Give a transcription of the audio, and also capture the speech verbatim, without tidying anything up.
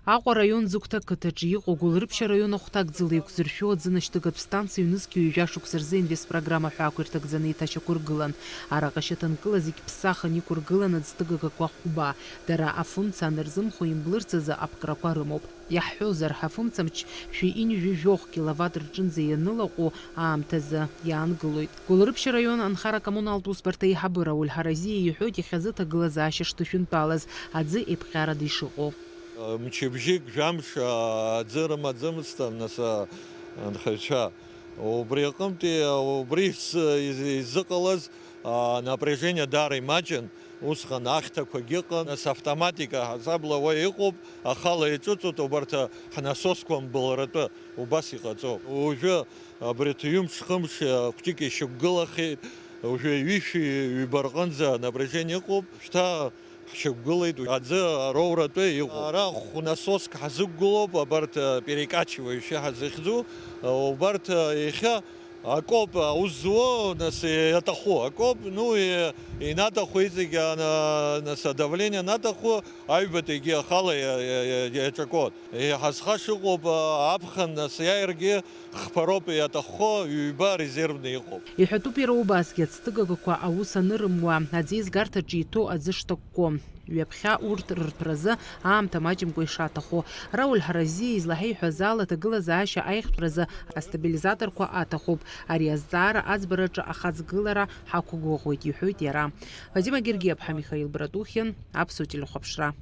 Аҟәа араион Зыгәҭа ақыҭаҿы иҟоу Гәылрыԥшь араион ахәҭакӡала еиқәзыршәо аӡы нашьҭыгатә станциа ҩнызқь ҩажәа шықәса рзы инвестпрограмма ҳәаақәа ирҭагӡаны еиҭашьақәыргылан. Араҟа шьаҭанкыла зегь ԥсахын иқәыргылан аӡҭыгагақәа хәба. Дара афымца анырзымхо имблырц азы аԥкрақәа рымоуп. Иаҳҳәозар, афымцамч шәи ҩынҩажәи жәохә киловатт рҿынӡа ианылаҟәу аамҭазы иаангылоит. Гәылрыԥшь араион анхара-коммуналтә усбарҭа аиҳабы Рауль Ҳаразиа иҳәоит иахьазы ҭагылазаашьа шҭышәынтәалаз, аӡы еиԥҟьарада ишыҟоу. Мчыбжьык, жәамш, а, аӡы рымаӡамызт, нас, а, анхаҩцәа. Убри аҟынтәи, а, убри из-, из-, изыҟалаз, а, напряжение даара имаҷын, усҟан ахьҭақәагьы ыҟан, нас автоматика ҳасабла уа иҟоуп, ахала иҿыҵуеит, убарҭ, а, ҳнасосқәа мбылратәы убас иҟаҵоуп. Уажәы абри ҩымш-хымш, а, хәҷык ишьақәгылахьеит, уажәы ҩышәи ҩба рҟынӡа напряжение ыҟоуп, шьҭа ҳшьақәгылеит, аӡы ароуратәы иҟоуп. Ара хә-, насоск ҳазықәгылоуп, абарҭ, а, перекачивающие ҳазыхьӡу, а, убарҭ, а, иахьа акоуп аус зуоу, нас, иаҭаху акоуп, ну, и-, инаҭаху иҵегь, ана-, нас, адавление анаҭаху, аҩбатәигьы ахала иа-, иа-, иа-, иаҿакуеит. Иҳазхаша ыҟоуп, а, аԥхын, нас, иааиргьы хԥароуп иаҭаххо, ҩба резервны иҟоуп. Иҳәатәуп иара убасгьы ацҭыгагақәа аус анырымуа, аӡеизгарҭаҿы иҭоу аӡы шҭакәкәо. Ҩаԥхьа урҭ рырҭәразы аамҭа маҷымкәа ишаҭаху. Рауль Ҳаразиа излаҳаиҳәаз ала, аҭагылазаашьа аиӷьтәразы астабилизаторқәа аҭахуп. Ари азҵаара аӡбараҿы ахаҵгылара ҳақәгәыӷуеит, иҳәоит иара. Фатима Гергиаԥҳа, Михаил Братухин, Аԥсуа телехәаԥшра.